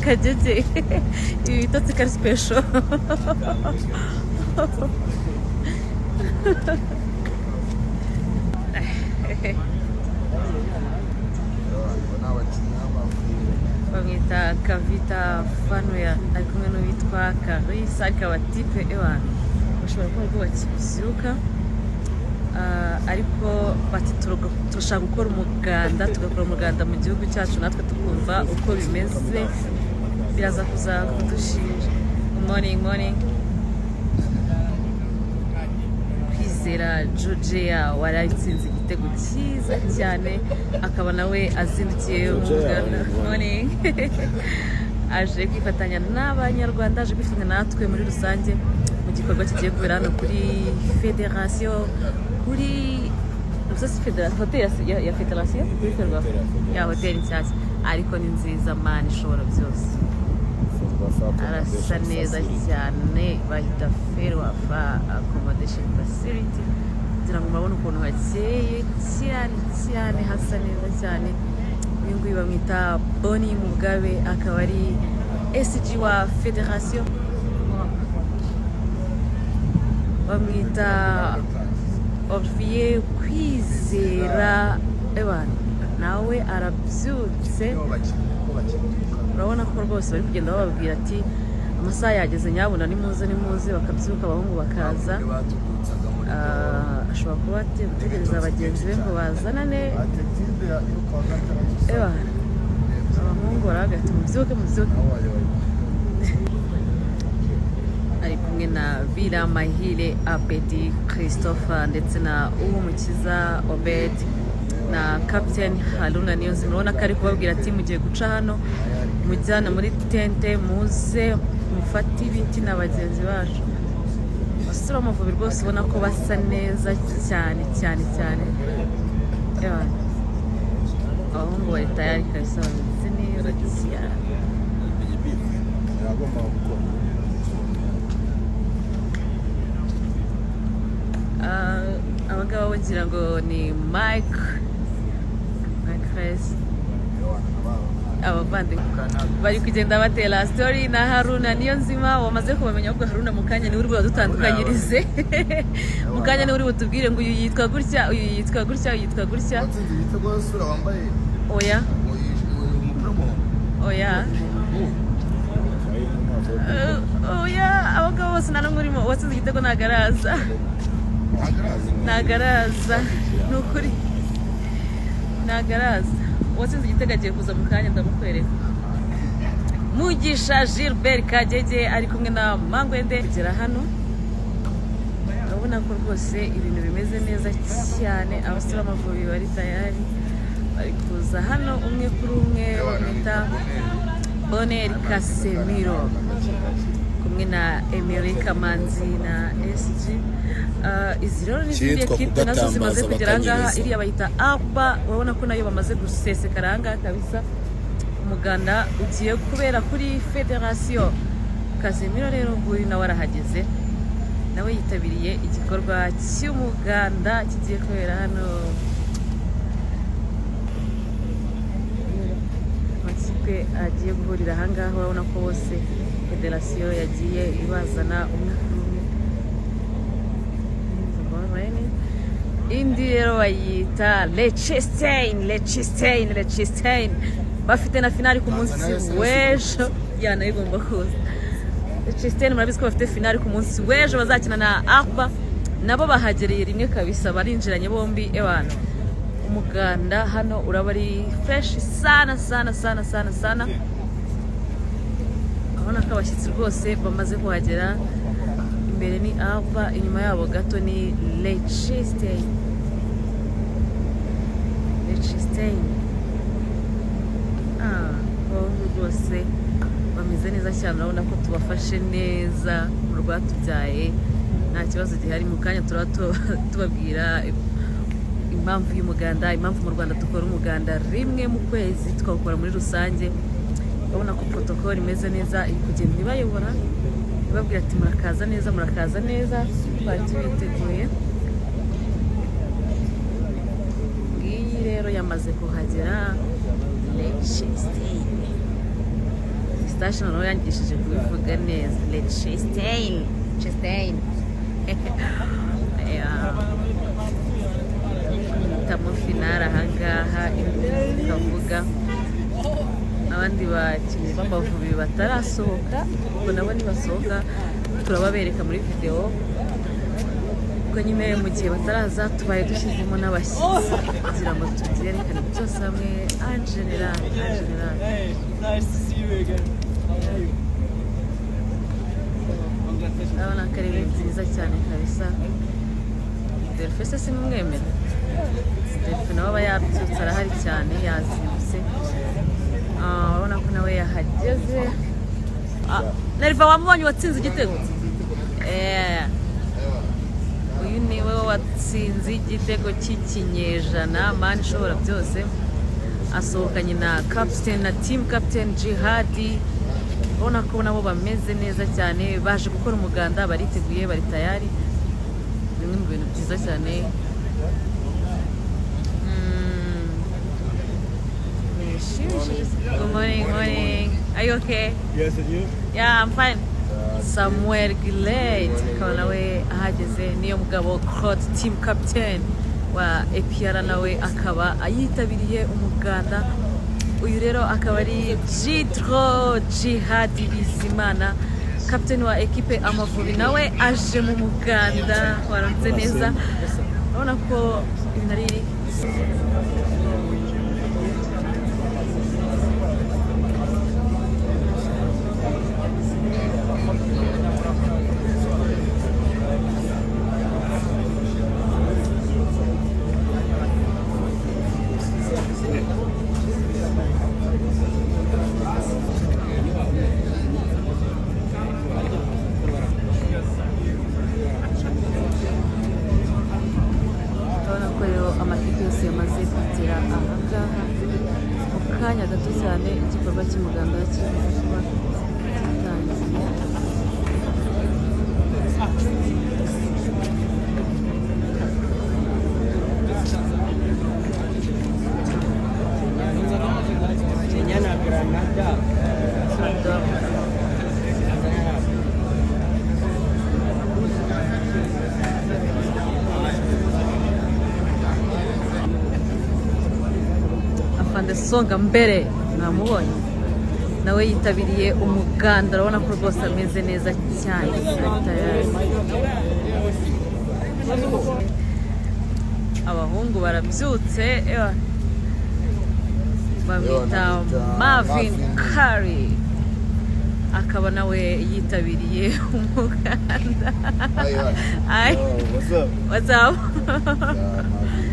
Kagege, ibi bitotsi kari special. Bamwita Kavita Fanuya, ari kumwe n'uwitwa Karisa, ariko abatipe ewana bashobora kuba ariko bakibyuka. Ariko bati turashaka gukora umuganda, tugakora umuganda mu gihugu cyacu, natwe tukumva uko bimeze. Biraza kuza kudushinja. Morning, morning. Kwizera Georgia warayitsinze igitego cyiza cyane, akaba nawe azindukiye mu muganda. Morning. Aje kwifatanya n'Abanyarwanda, aje kwifatanya natwe muri rusange mu gikorwa kigiye kubera hano kuri federasiyo, kuri gusa si federasiyo, hoteli ya federasiyo kuri Ferwafa, ya hoteli nshyashya, ariko ni nziza man, ishobora byose. Arasa neza cyane. Bahita Ferwafa Accommodation Facility, kugira ngo murabone ukuntu hakeye cyane cyane, hasa neza cyane. Uyu nguyu bamwita Boni Mugabe, akaba ari SG wa federasiyo. Bamwita Olivier Kwizera, ebana nawe arabyutse. Urabona ko rwose bari kugenda bababwira ati amasaha yageze, nyabuna nimuze, nimuze, bakabyuka, abahungu bakaza. Ashobora kuba agiye gutegereza bagenzi be ngo bazanane. Ebana abahungu baravuga ati mubyuke, mubyuke. Ari kumwe na Biramahire Abedi Christopher ndetse na Uwumukiza Obed na Captain Haruna Niyonzima. Urabona ko ari kubabwira ati mugiye guca hano, mujyana muri tente, muze mufate ibiti na bagenzi bacu. Abasore b'Amavubi rwose ubona ko basa neza cyane cyane cyane. Abahungu bari tayari kabisa, bameze neza cyane. Abangaba bagira ngo ni Mike Mike Reyes, abavandimwe bari kugenda batera story na Haruna Niyonzima wamaze kubamenya. Ahubwo Haruna mu kanya niwe uri budutandukanyirize, mu kanya niwe uri butubwire ngo uyu yitwa gutya, uyu yitwa gutya, uyu yitwa gutya. Oya, oya, oya, abangaba bose nta n'umwe urimo. Uwatsinze igitego ntabwo araza, ntabwo araza, ni ukuri ntabwo araza. Uwatsinze igitego agiye kuza mu kanya, ndamukwereka. Mugisha Gilbert Kagege ari kumwe na Mangwende kugera hano. Urabona ko rwose ibintu bimeze neza cyane. Abasore b'Amavubi bari tayari, bari kuza hano umwe kuri umwe. Bamwita Bonel Casemiro kumwe na Emery Kamanzi na SG. Izi rero ni izindi Cyitwa ekipe nazo zimaze kugatambaza kugera ahangaha. bakanyereza. Iriya bayita Arba, urabona ko nayo bamaze gusesekara ahangaha kabisa. Umuganda ugiye kubera kuri federasiyo. Casemiro rero nguyu nawe arahageze, nawe yitabiriye igikorwa cy'umuganda kigiye kubera hano. Amakipe agiye guhurira ahangaha, urabona ko bose federasiyo yagiye ibazana umwe kuri umwe. Indi rero bayita Liechtenstein, Liechtenstein, Liechtenstein. Bafite na finali ku munsi w'ejo, ya nayo igomba kuza. Liechtenstein murabizi ko bafite finali ku munsi w'ejo, bazakina na Arba. Nabo bahagereye rimwe kabisa, barinjiranye bombi. Ebana umuganda hano uraba ari fresh sana sana sana sana sana. Urabona ko abashyitsi rwose bamaze kuhagera. Imbere ni Arba, inyuma yabo gato ni Liechtenstein, Liechtenstein. Abahungu rwose bameze neza cyane, urabona ko tubafashe neza mu rwatubyaye, nta kibazo gihari. Mu kanya turaba tubabwira impamvu y'umuganda, impamvu mu Rwanda dukora umuganda rimwe mu kwezi, tukawukora muri rusange. Urabona ko protocol imeze neza, iri kugenda ibayobora, ibabwira ati murakaza neza, murakaza neza, twari tubiteguye. Ngiyi rero yamaze kuhagera, Liechtenstein. Moustache noneho yangishije kubivuga neza. Liechtenstein, Liechtenstein. Yeah. Hitamo finale ahangaha, induru zikavuga. Abandi bakinnyi b'Amavubi batarasohoka, ubwo nabo nibasohoka turababereka muri videwo. Ubwo nyine mu gihe bataraza, tubaye dushyizemo n'abashyitsi kugira ngo tubyerekane byose hamwe en général, en général. Hey, nice to see you again. How are you? Congratulations. Urabona ko ari ibintu byiza cyane kabisa. Delphin se simumwemera? Delphin nawe aba yabyutse, arahari cyane, yazindutse. Urabona ko nawe yahageze. Neriva, wamubonye watsinze igitego? Uyu niwe watsinze igitego cy'ikinyejana. Mani ishobora byose, asohokanye na captain na team captain Jihadi. Urabona ko nabo bameze neza cyane, baje gukora umuganda, bariteguye, bari tayari. Bimwe mu bintu byiza cyane. Bishimishije. Good morning, morning. Are you okay? Yes, and you? Yeah, I'm fine. Samuel Gillette akaba nawe ahageze. Niyo mugabo Claude, team captain wa APR, nawe akaba yitabiriye umuganda. Uyu rero akaba ari Jitro Jihadi Bizimana, captain wa ekipe Amavubi, nawe aje mu muganda. Waramutse neza. Urabona ko ibintu ari Urabona ko rero amakipe yose yamaze kugera ahangaha. Mu kanya gato cyane igikorwa cy'umuganda kiri kuba gitangiye. Kenyana Granada. Pardon. Afande Songa Mbere mwamubonye, nawe yitabiriye umuganda. Urabona ko rwose ameze neza cyane, ari tayari. Abahungu barabyutse, ewa. Bamwita Marvin Curry, akaba nawe yitabiriye umuganda. Hi, hi. Hi. Oh, what's up? What's up? Yeah, Marvin.